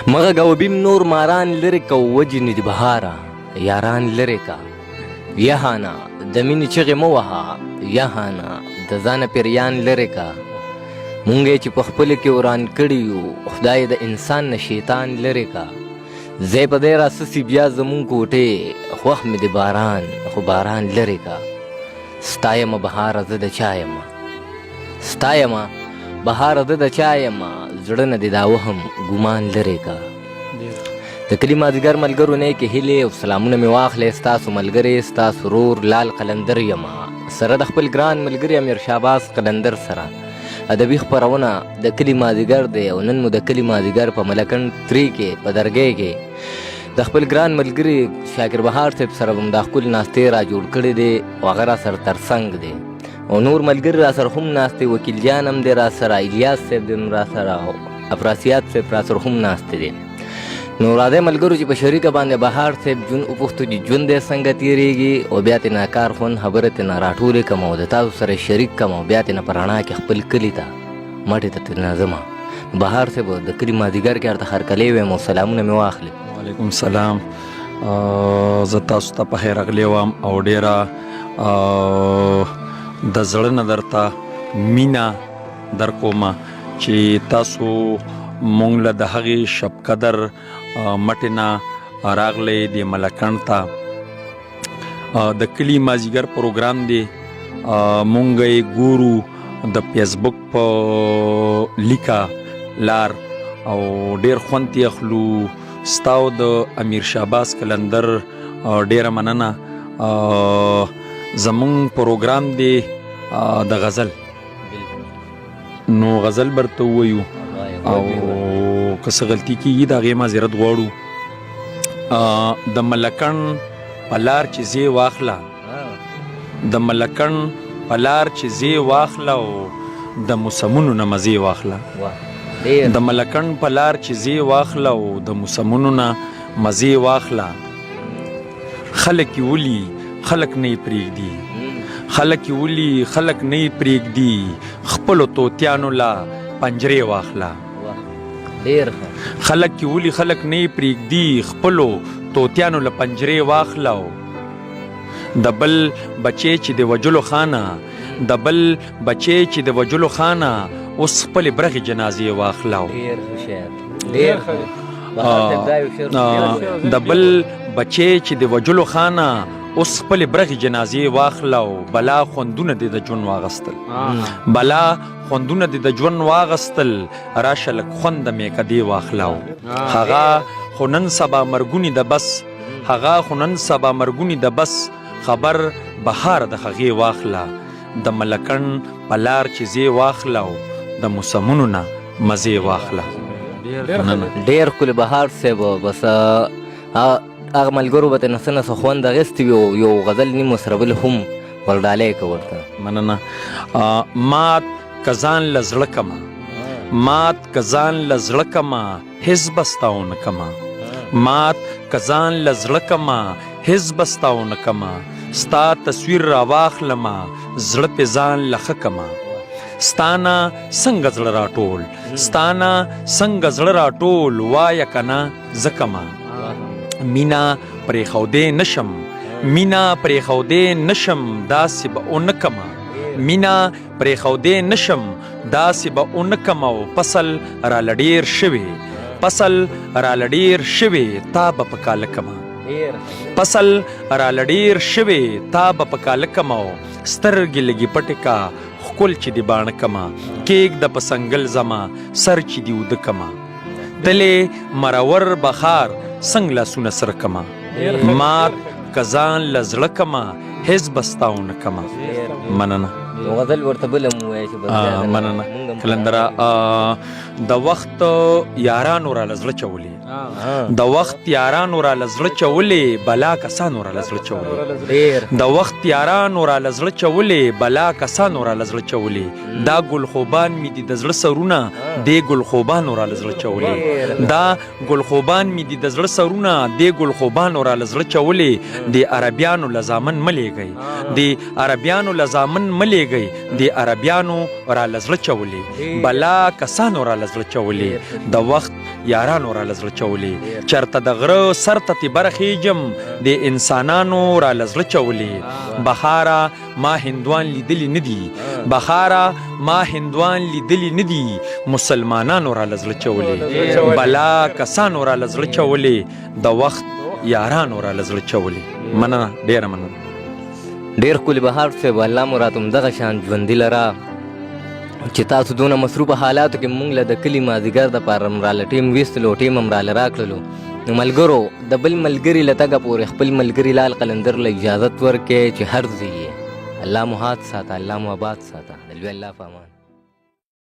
مه غږوه بیم نور ماران لرې که وجنې دي بهاره یاران لرې که. یهانه د مینې چغې مه وهه یهانه د ځانه پیریان لرې که. مونږ یې چې په خپلو کې وران کړي یو خدای د انسان نه شیطان لرې که. ځای په ځای راسسي بیا زمونږ کوټې خوښ مې دې باران خو باران لرې که. ستا یمه بهاره زه د چا یمه ستا یمه بهاره زه د چا یمه زړه نه دې دا وهم ګمان لرې که. د کلي مازدیګر ملګرو نیکې هیلې او سلامونه مې واخلئ. ستاسو ملګری ستاسو ورور لال قلندر یم، سره د خپل ګران ملګري امیر شهباز قلندر سره ادبي خپرونه د کلي مازدیګر دی. او نن مو د کلي مازدیګر په ملکنډ ترې کې په درګۍ کې د خپل ګران ملګري شاکر بهار صاحب سره هم دا ښکلې ناستې را جوړ کړې دی او هغه را سره ترڅنګ دی او نور ملګري را سره هم ناست دی. وکیل جان هم دی را سره، الیاس صاحب دی هم را سره او افراسیاب صاحب را سره هم ناست دی. نو راځئ ملګرو چې په شریکه باندې بهار صاحب ژوند وپوښتو چې ژوند یې څنګه تېرېږي او بیا ترې نه کار خوند خبره ترې نه راټولې کړم او د تاسو سره شریک کړم او بیا ترې نه په رڼا کې خپل کلي ته مټې ته ترې نه ځم. بهار صاحب د کلي مازدیګر کې ورته هرکلی وایم او سلامونه مې واخلي. وعلیکم سلام، زه تاسو ته په خیر راغلی وم او ډېره د زړه نه درته مینه در کوم چې تاسو مونږ له د هغې شبقدر مټې نه راغلی د ملکڼ ته. د کلي مازیګر پروګرام دی، مونږ یې ګورو د فیسبوک په لیکه لار او ډیر خوند ترې اخلو. ستا او د امیر شهباز قلندر ډیره مننه. زمونږ پروګرام دی د غزل، نو غزل برته ووایو او که څه غلطي کېږي د هغې معذرت غواړو. د ملکڼ په لار چې ځې واخله، د ملکڼ په لار چې ځې واخله او د موسمونو نه مزې واخله. د ملکڼ په لار چې ځې واخله او د موسمونو نه مزې واخله. خلک یې ولي خلک نه یې پرېږدي، خلک یې ولي خلک نه یې پرېږدي، خپلو طوطیانو له پنجرې واخله. خلک یې ولي خلک نه یې پرېږدي، خپلو طوطیانو له پنجرې واخله. او د بل بچی چې د وجلو خانه، د بل بچی چې د وجلو خانه، اوس خپلې برغې جنازې واخله. د بل بچی چې د وجلو خانه، اوس خپلې برغې جنازې واخله. او بلا خوندونه دې د ژوند واغستل، بلا خوندونه دې د ژوند واغستل، راشه لږ خوند د میکدې واخله. هغه خو نن سبا مرګونی د بس، هغه خو نن سبا مرګونی د بس، خبر بهار د هغې واخله. د ملکڼ په لار چې ځې واخله او د موسمونو نه مزې واخله. ډېر ښکلی بهار صاحب، بس هغه ملګرو به ترې نه څه نه څه خوند اخیستی وي او یو غزل نیم ورسره بل هم ورډالۍ که ورته. مننه. مات که ځان له زړه کمه، مات که ځان له زړه کمه، هیڅ به ستا ونه کمه. مات که ځان له زړه کمه، هیڅ به ستا ونه کمه، ستا تصویر را واخلمه، زړه پې ځان له ښه کمه. ستا نه څنګه زړه راټول، ستا نه څنګه زړه راټول، وایه که نه زه کمه. مینا پرېښودې نشم، مینا پرېښودې نشم، داسې به ونه کمه. مینا پرېښودې نشم، داسې به ونه کمه. او فصل راله ډېر شوی، فصل راله ډېر شوی، تا به په کاله کمه. فصل راله ډېر شوی، تا به په کاله کمه. او سترګې لږې پټې کا، ښکل چې دې باڼه کمه، کېږده په څنګل زما سر چې دې اوده کمه. تلې مرور بخار څنګه لاسونه سره کمه، مات که ځان له زړه کمه، هیڅ به ستا ونه کمه. مننه. غزل ورته بل هم ووایه چې بس. مننه قلندره. د وخت یارانو را له زړه چولې، د وخت یارانو را له زړه چولې، بلا کسانو را له زړه چولې. د وخت یارانو را له زړه چولې، بلا کسانو را له زړه چولې. دا ګل خوبان مې دي د زړه سرونه، دې ګل خوبانو را له زړه چولې. دا ګل خوبان مې دي د زړه سرونه، دې ګل خوبانو را له زړه چولې. دې عربیانو له زامن مه لېږئ، دې عربیانو له زامن مه لېږئ، دې عربیانو را له زړه چولې. بلا کسانو را لزړه چولې، د وخت یارانو را لزړه چولې. چرته د غره سر ته تی برخېجم، د انسانانو را لزړه چولې. بهاره ما هندوان لیدلی ندي، بهاره ما هندوان لیدلی ندي، مسلمانانو را لزړه چولې. بلا کسانو را لزړه چولې، د وخت یارانو را لزړه چولې. مننه، ډیره مننه. ډیر ښکلي بهار صاحب، الله مو راته همدغه شان ژوندي لره چې تاسو دونه مصروفه حالاتو کې مونږ له د کلي مازدیګر دپاره هم راله ټیم ویستلو، ټیم هم راله راکړلو. نو ملګرو، د بل ملګري له تګه پورې خپل ملګري لال قلندر له اجازت ورکړئ چې هر ځای یې. الله مو هات ساته، الله مو آباد ساته. د لوی الله په امان.